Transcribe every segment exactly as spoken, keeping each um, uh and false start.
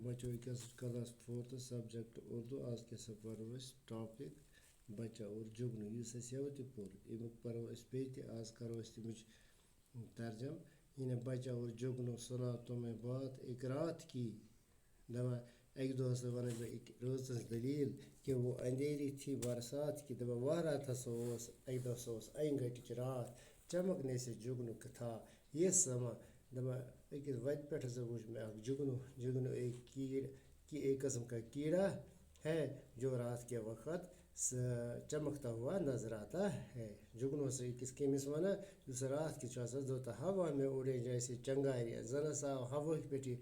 بچو، وٕنکیٚس چھُ class fourth subject اردو۔ آز کیٛاہ سا پرو أسۍ؟ Topic بچہ اور جگنو، یُس اَسہِ یَوٕ تہِ پوٚر، اَمیُک پرو أسۍ بیٚیہِ تہِ۔ آز کرو أسۍ تَمِچ ترجم۔ یعنی بچہ اور جگنو سنا تمہیں بات ایک رات کی۔ دَپان، اَکہِ دۄہ ہسا وَنَے بہٕ أکۍ رٲژ ہٕنٛز دٔلیٖل کہ وہ اندھیری تھی برسات کی۔ دَپان، وَہرات ہسا اوس، اَکہِ دۄہ ہسا اوس اَنہِ گَٹِچ راتھ، چمکنے سے جگنو کتھا۔ یہِ سما دَپان، أکِس وَتہِ پٮ۪ٹھ ہسا وُچھ مےٚ اَکھ جگنو، جگنو ایک کیڑ، کہ ایک قسم کا کیڑا ہے جو رات کے وقت س-، چمکتا ہوا نظر آتا ہے۔ جگنو ہسا أکِس کٔمِس وَنان، یُس راتھ کہِ چھُ آسان زوتہ ہوا میں اُڑے جیسے چنگاری، زَن ہسا آو ہوہٕکۍ پٮ۪ٹھ یہِ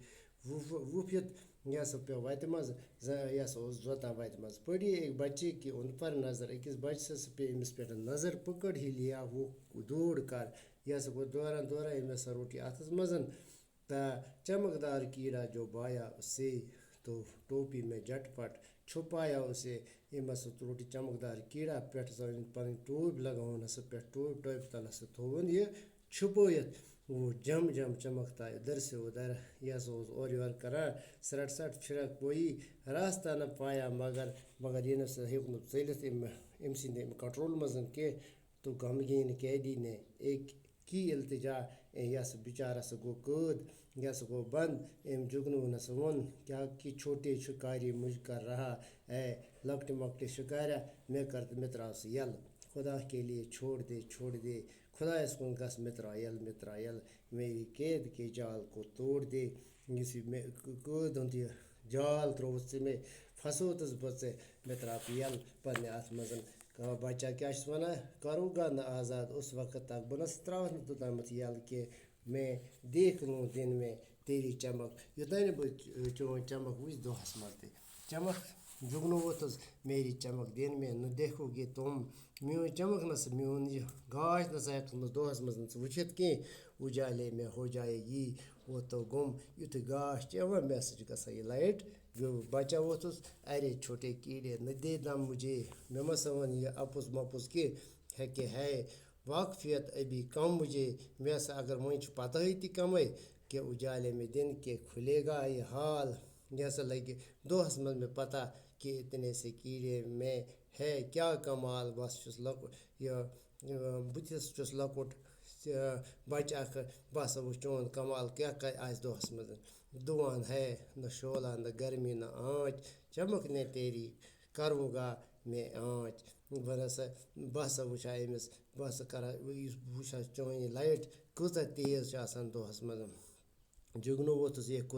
وُپھ-، وُپھِتھ، یہِ ہسا پیوٚو وَتہِ منٛز، زَن یہِ ہسا اوس زوتہ وَتہِ منٛز۔ پڑی ایک بچے کی ان پر نظر، أکِس بچہِ ہسا پیٚیہِ أمِس پٮ۪ٹھ نظر، پکڑ ہی لیا وہ دوڑ کر، یہِ ہسا گوٚو دوران دوران، أمۍ ہسا روٚٹ یہِ اَتھَس منٛز۔ تا چمکدار کیڑا جو بایا اسے، تو ٹوپی میں جھٹ پٹ چھپایا اسے۔ أمۍ ہسا روٚٹ یہِ چمکدار کیڑا، پٮ۪ٹھ زَن پَنٕنۍ ٹوپۍ لگاوُن ہسا، پٮ۪ٹھ ٹوپۍ، ٹوپہِ تل ہسا تھووُن یہِ چھُپٲیِتھ۔ وہ جم جم چمکتا ادھر سے ادھر، یہِ ہسا اوس اورٕ یورٕ کران، سرٹ سرٹ پھرک کوئی راستہ نہ پایا مگر، مگر یہِ نہ سا ہیوٚک نہٕ ژٔلِتھ أمۍ، أمۍ سٕنٛدِ أمۍ control منٛز کینٛہہ۔ تو غمگین قیدی نے ایک کی التجا، اے، یہِ ہسا بِچارٕ ہسا گوٚو قٲد، یہِ ہسا گوٚو بنٛد۔ أمۍ جگنوٗہن ہسا ووٚن، کیا کہ چھوٹے شکاری مجھ کر رہا ہے، لۄکٹہِ مۄکٹہِ شکاریا مےٚ کر تہٕ مےٚ ترٛاو سُہ یَلہٕ۔ خدا کے لیے چھوڑ دے، چھوڑ دے، خۄدایَس کُن گژھ، مےٚ ترٛاو یَلہٕ، مےٚ ترٛاو یَلہٕ، میری قید کے جال کو توڑ دے۔ یُس یہِ مےٚ قٲد ہُنٛد یہِ جال ترٛووُتھ ژےٚ مےٚ، پھسووُتھَس بہٕ ژےٚ، مےٚ ترٛاو یَلہٕ پنٛنہِ اَتھ منٛز۔ کانٛہہ بچہ کیٛاہ چھُس وَنان، کروگا نہ آزاد اس وقت تک، بہٕ نہ سا ترٛاوَتھ نہٕ توٚتامَتھ یَلہٕ کینٛہہ۔ میں دیکھ لوں دن میں تیری چمک، یوٚتام نہٕ بہٕ چ-، چون چمک وٕچھِ دۄہَس منٛز تہِ۔ چمک جگنووُتھَس، میری چمک دن میں نہ دیکھو گے تم، میون چمک نہ سا، میون یہِ گاش نہ سا ہٮ۪کَکھ نہٕ دۄہَس منٛز نہٕ ژٕ وٕچھِتھ کینٛہہ۔ اُجالے میں ہو جائے گی وہ تو گم، یُتھُے گاش چھِ یِوان، مےٚ ہسا چھِ گژھان یہِ light گٔو۔ بچہ ووٚتھُس، ارے چھوٹے کیڑے نہ دے دم مجھے، مےٚ مہ سا وَن یہِ اپُز مپُز کینٛہہ، ہے کہ ہے واقفیت ابھی کم مجھے، مےٚ ہسا اگر وۄنۍ چھُ پتہٕے تہِ کمٕے کہ اُجالے میں دن کے کھلے گا یہ حال، یہِ ہسا لگہِ دۄہس منٛز مےٚ پتہ کہ اتنے سے کیڑے میں ہے کیا کمال، بس چھُس لۄکُٹ، یہِ، یہِ، بہٕ تہِ چھُس لۄکُٹ، یہِ، بچہٕ اکھ، بہٕ ہسا وٕچھ چون کمال کیٛاہ کَرِ آسہِ دۄہس منٛز۔ دُعان ہے نہ شولا نہ گرمی نہ آنچ، چمک نے تیری کروگا میں آنچ۔ بہٕ نہ سا، بہٕ ہسا وٕچھ ہا أمِس، بہٕ ہسا کرٕ ہا، یُس بہٕ وٕچھ ہا چٲنۍ یہِ light کۭژاہ تیز چھِ آسان دۄہس منٛز۔ جگنو ووٚتھُس، یہ کوٚت